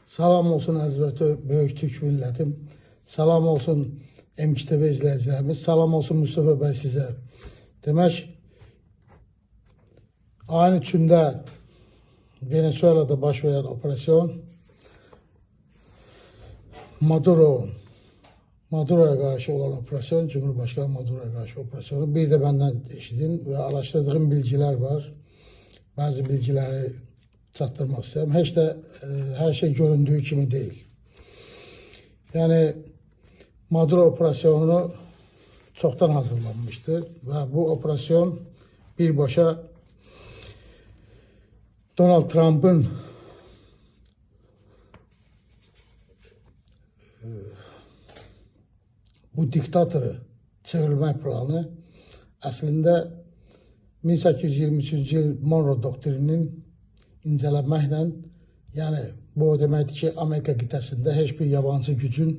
Salam olsun əziz və böyük türk millətim. Salam olsun MKTV izləyicilərimiz. Salam olsun Mustafa bəy sizə. Demək, ayın 3-də Venezuela'da baş verən operasyon Maduro'ya qarşı olan operasyon, Cumhurbaşqanı Maduro'ya qarşı operasyonu bir də bəndən eşidin və araşdırdığım bilgilər var. Bəzi bilgiləri çatdırmaq istəyirəm. Heç də hər şey göründüyü kimi deyil. Yəni, Maduro operasyonu çoxdan hazırlanmışdır və bu operasyon birbaşa Donald Trump'ın bu diktatoru çevrilmək planı əslində 1823-cü il Monroe doktrininin incələnməklə, yəni bu o deməkdir ki, Amerika qitəsində heç bir yabancı gücün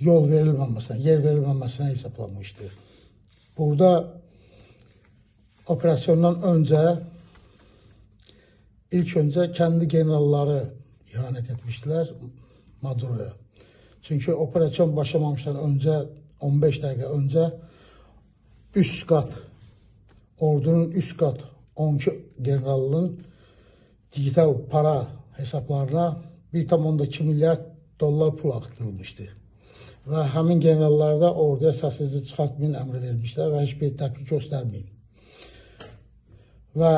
yol verilməməsinə, yer verilməməsinə hesablanmışdır. Burada operasyondan öncə, ilk öncə kendi generalları ihanət etmişdilər Maduro'ya. Çünki operasyon başlamamışdan öncə, 15 dəqiqə öncə üst qat, ordunun üst qat 12 generalının digital para hesablarına 1,2 milyard dollar pul axıdılmışdı. Və həmin generallar da orduya səsinizi çıxartmayın əmri vermişlər və heç bir təpki göstərməyin. Və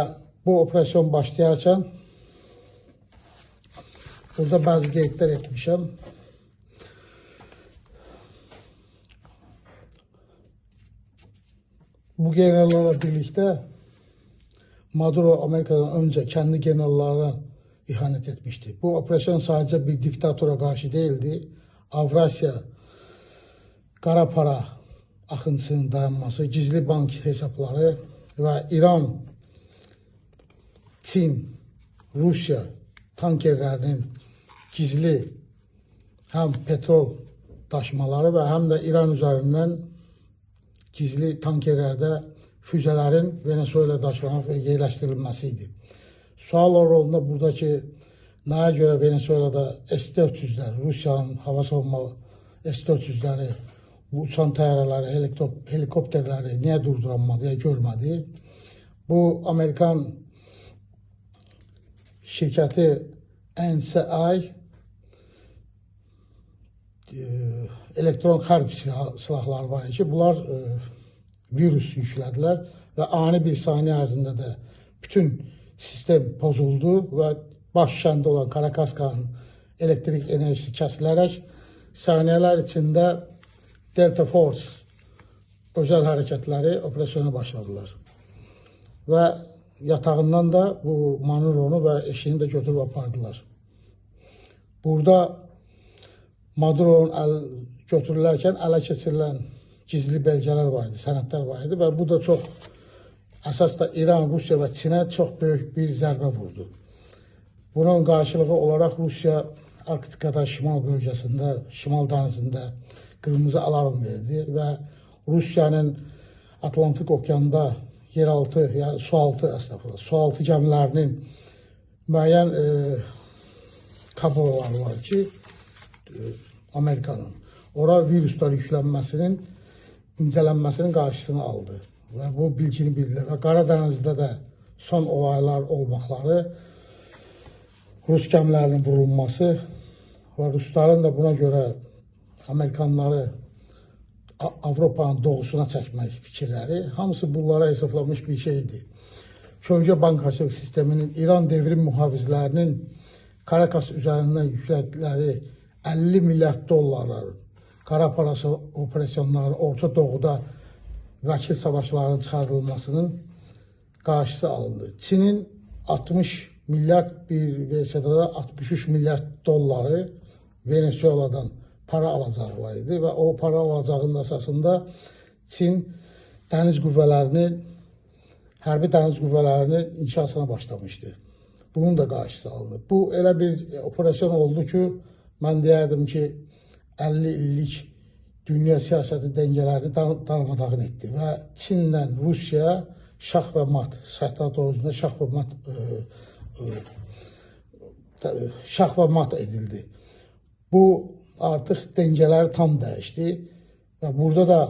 bu operasyon başlayarkən burada bəzi qeydlər etmişəm. Bu generallarla birlikdə Maduro Amerika'dan öncə kendi generallarına ihanet etmişti. Bu operasyon sadece bir diktatora karşı değildi. Avrasya qara para axıntısının dayanması, gizli bank hesapları və İran, Çin, Rusiya tankerlərinin gizli həm petrol daşımaları və həm də İran üzərindən gizli tankerlərdə füzələrin Venezuela daşımaq və yerləşdirilməsi idi. Sual olanda buradakı nəyə görə Venezuela'da S-400'lər, Rusiyanın hava savunma S-400'ləri, bu uçan təyyarələri, helikopterləri niyə durduranmadı, ya görmədi? Bu Amerikan şirkəti NSA elektron hərb silahları var ki, bunlar virus yüklədilər və ani bir saniyə ərzində də bütün sistem pozuldu və baş kəndi olan Karakaskanın elektrik enerjisi kəsilərək saniyələr içində Delta Force özel hərəkətləri operasyona başladılar. Və yatağından da bu Maduronu və eşini də götürüb apardılar. Burada Maduro'nun götürülərkən ələ keçirilən gizli belgələr var idi, sənədlər var idi və bu da çox, əsas da İran, Rusiya və Çinə çox böyük bir zərbə vurdu. Bunun qarşılığı olaraq Rusiya Arktikada, şimal bölgəsində, şimal dənizində qırmızı alarm verdi və Rusiyanın Atlantik okeanda yeraltı, yəni sualtı, əstəğfurullah, sualtı gəmilərinin müəyyən kabloları var ki, Amerikanın ora viruslar yüklənməsinin, incələnməsinin qarşısını aldı və bu bilgini bildilər. Və Qaradənizdə də son olaylar olmaqları, Rus gəmilərinin vurulması və Rusların da buna görə Amerikanları Avropanın doğusuna çəkmək fikirləri, hamısı bunlara hesablanmış bir şeydi. Kölgə bankacılıq sisteminin İran devrim mühafizlərinin Karakas üzərindən yüklədikləri 50 milyard dollarların qara parası operasyonları Orta Doğuda vəkil savaşlarının çıxarılmasının qarşısı alındı. Çinin 60 milyard bir versiyada da 63 milyard dolları Venezuela'dan para alacağı var idi və o para alacağının əsasında Çin dəniz qüvvələrini, hərbi dəniz qüvvələrinin inşasına başlamışdı. Bunun da qarşısı alındı. Bu elə bir operasyon oldu ki, mən deyərdim ki, 50 illik dünya siyasəti dəngələrini darmadağın etdi və Çinlə Rusiya şax və mat, şəhtat oyununda şax və mat şax və mat edildi. Bu artıq dengələri tam dəyişdi və burada da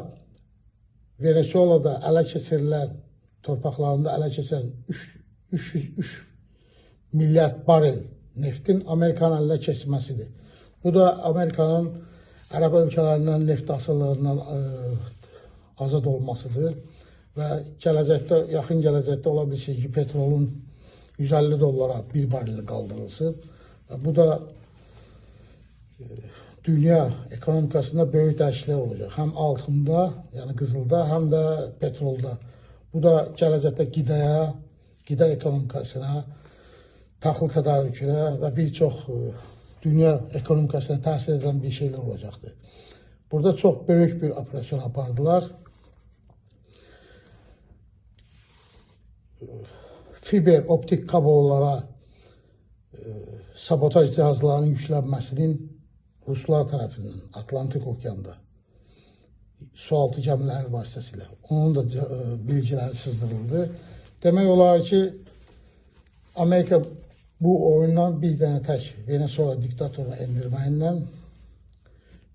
Venezuela'da ələ keçirilən, torpaqlarında ələ keçirilən 303 milyard barel neftin Amerikanın əlinə keçməsidir. Bu da Amerikanın Ərəb ölkələrindən neft asılılığından azad olmasıdır və gələcəkdə, yaxın gələcəkdə ola bilsin ki, petrolun 150 dollara bir bareli qaldırılsın. Və bu da dünya ekonomikasında böyük dəyişikliklər olacaq. Həm altında, yəni qızılda, həm də petrolda. Bu da gələcəkdə qidaya, qida ekonomikasına, taxıl tədarükünə və bir çox dünya ekonomikasına təsir edən bir şeylər olacaqdır. Burada çox böyük bir operasyon apardılar. Fiber optik kablolara sabotaj cihazlarının yüklənməsinin Ruslar tərəfindən Atlantik Okeanda sualtı gəmiləri vasitəsilə onun da bilgiləri sızdırıldı. Demək olar ki, Amerika bu oyundan bir dənə tək Venezuela diktatorunu endirməyindən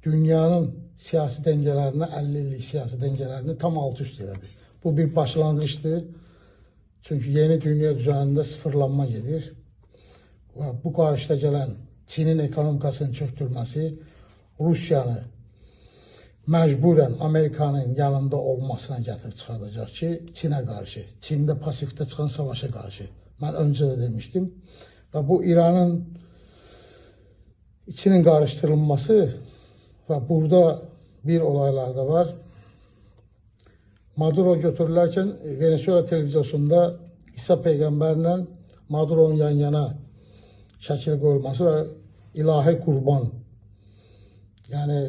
dünyanın siyasi dengələrini, 50 illik siyasi dengələrini tam alt üst elədi. Bu bir başlanğıcdır. Çünki yeni dünya düzənində sıfırlanma gedir. Və bu qarşıda gələn Çinin ekonomikasının çöktürməsi Rusiyanı məcburən Amerikanın yanında olmasına gətirib çıxardacaq ki, Çinə qarşı, Çində Pasifikdə çıxan savaşa qarşı. Mən öncə də demişdim. Və bu İranın içinin qarışdırılması və burada bir olaylar da var. Maduro götürülərkən Venezuela televizyonunda İsa Peyğəmbərlə Maduro'nun yan-yana şəkil qoyulması və ilahi qurban, yəni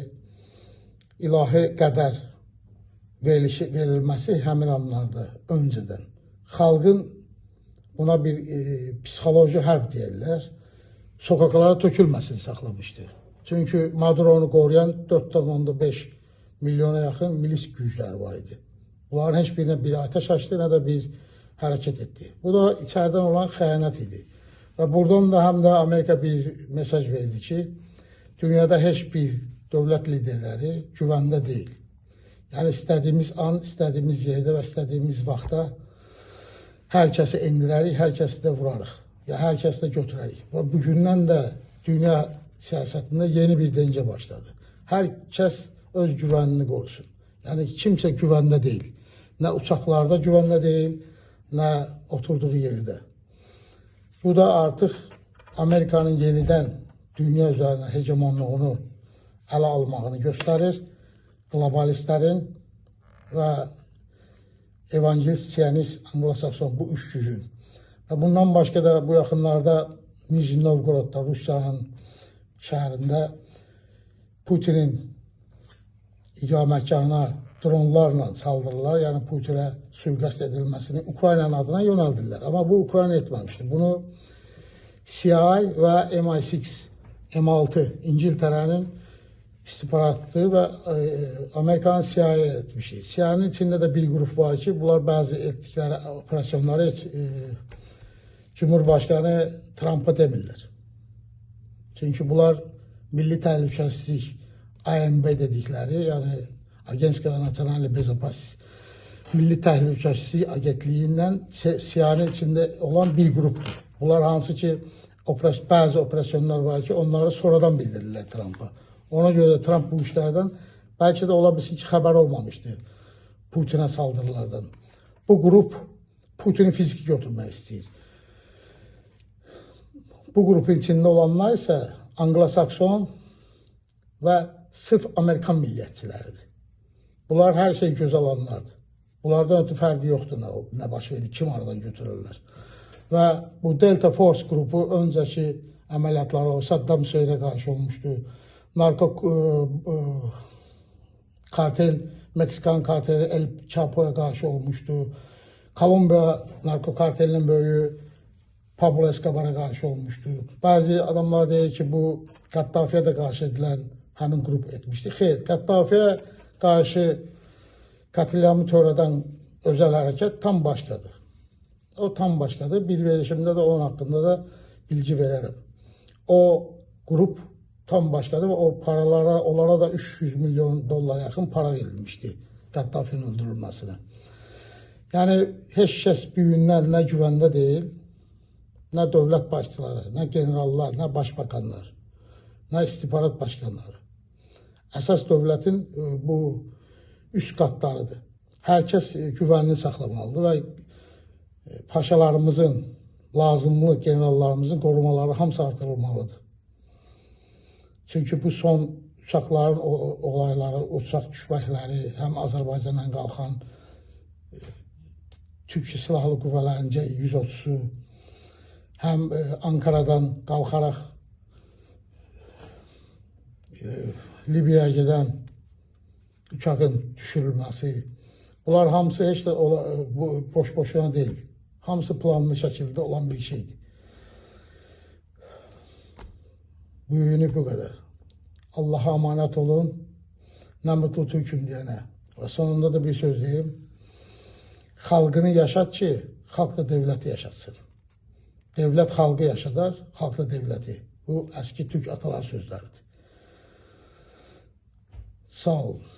ilahi qədər verilməsi həmin anlarda öncədən. Xalqın buna bir psixoloji hərb deyirlər, sokaklara tökülməsini saxlamışdı. Çünki Maduronu qoruyan 4,5 milyona yaxın milis gücləri var idi. Bunların heç birinə bir atəş açdı, nə də bir hərəkət etdi. Bu da içəriden olan xəyanət idi. Və buradan da həm də Amerika bir mesaj verdi ki, dünyada heç bir dövlət liderləri güvəndə deyil. Yəni istədiyimiz an, istədiyimiz yerdə və istədiyimiz vaxtda hər kəsi endirərik, hər kəsi də vurarıq. Ya hər kəsi də götürərik. Və bugündən də dünya siyasətində yeni bir dengə başladı. Hər kəs öz güvənini qorusun. Yəni kimsə güvəndə deyil. Nə uçaqlarda güvəndə deyil, nə oturduğu yerdə. Bu da artıq Amerikanın yenidən dünya üzərinə hegemonluğunu ələ almağını göstərir. Qlobalistlərin və evangelist, siyanist, anglo-sakson bu üç gücün. Və bundan başqa da bu yaxınlarda Nijni Novgorodda, Rusiyanın şəhərində Putinin iqamətgahına dronlarla saldırırlar. Yəni Putinə sui-qəsd edilməsini Ukraynanın adına yönəldirlər. Amma bu Ukrayna etməmişdi. Bunu CIA və MI6, M6 İngiltərənin istihbaratı və Amerikanın CIA etmişdi. CIA-nın içində də bir qrup var ki, bunlar bəzi etdikləri operasyonları heç Cumhurbaşqanı Trumpa demirlər. Çünki bunlar Milli Təhlükəsizlik ANB dedikləri, yəni Agentstvo Nasionalnej Bezopasnosti Milli Təhlükəsizlik Agentliyindən CIA-nın içində olan bir qrupdur. Bunlar hansı ki, bəzi operasyonlar var ki, onları sonradan bildirirlər Trumpa. Ona görə də Trump bu işlərdən bəlkə də ola bilsin ki, xəbər olmamışdı Putinə saldırılardan. Bu qrup Putini fiziki götürmək istəyir. Bu qrupun içində olanlar isə Anglo-Sakson və sırf Amerikan milliyətçiləridir. Bunlar hər şey göz alanlardır. Bunlardan ötürü fərqi yoxdur nə baş verir, kim aradan götürürlər. Və bu Delta Force qrupu öncəki əməliyyatları Saddam Hüseynə qarşı olmuşdu. Narko kartel, Meksikan karteli El Chapo'ya qarşı olmuşdu. Kolumbiya narko kartelinin böyüyü Pablo Escobar'a qarşı olmuşdu. Bəzi adamlar deyir ki, bu Qaddafiyə də qarşı edilən həmin qrup etmişdi. Xeyr, Qaddafiyə qarşı katliamı törədən özəl hərəkət tam başqadır. O tam başqadır. Bir verilişimdə də onun haqqında da bilgi verərəm. O qrup tam başqadır və o paralara, onlara da 300 milyon dollara yaxın para verilmişdi Qəddafinin öldürülməsinə. Yəni heç kəs bu gündən nə güvəndə deyil, nə dövlət başçıları, nə generallar, nə başbakanlar, nə istihbarat başkanları. Əsas dövlətin bu üst qatlarıdır. Hər kəs güvənini saxlamalıdır və paşalarımızın, lazımlı generallarımızın qorumaları hamısı artırılmalıdır. Çünki bu son uçaqların olayları, uçaq düşməkləri, həm Azərbaycandan qalxan Türkiyə Silahlı Qüvvələrinin C-130-u, həm Ankaradan qalxaraq Libiyaya gedən uçağın düşürülməsi, bunlar hamısı heç də boş-boşuna deyil. Hamısı planlı şəkildə olan bir şeydir. Bugünlük bu qədər. Allah'a emanet olun. Nə mutlu Türk'üm deyənə. Və sonunda da bir söz deyim. Xalqını yaşat ki, xalq da devləti yaşatsın. Devlət xalqı yaşadar, xalq da devləti. Bu əski Türk atalar sözləridir. Sağ olun.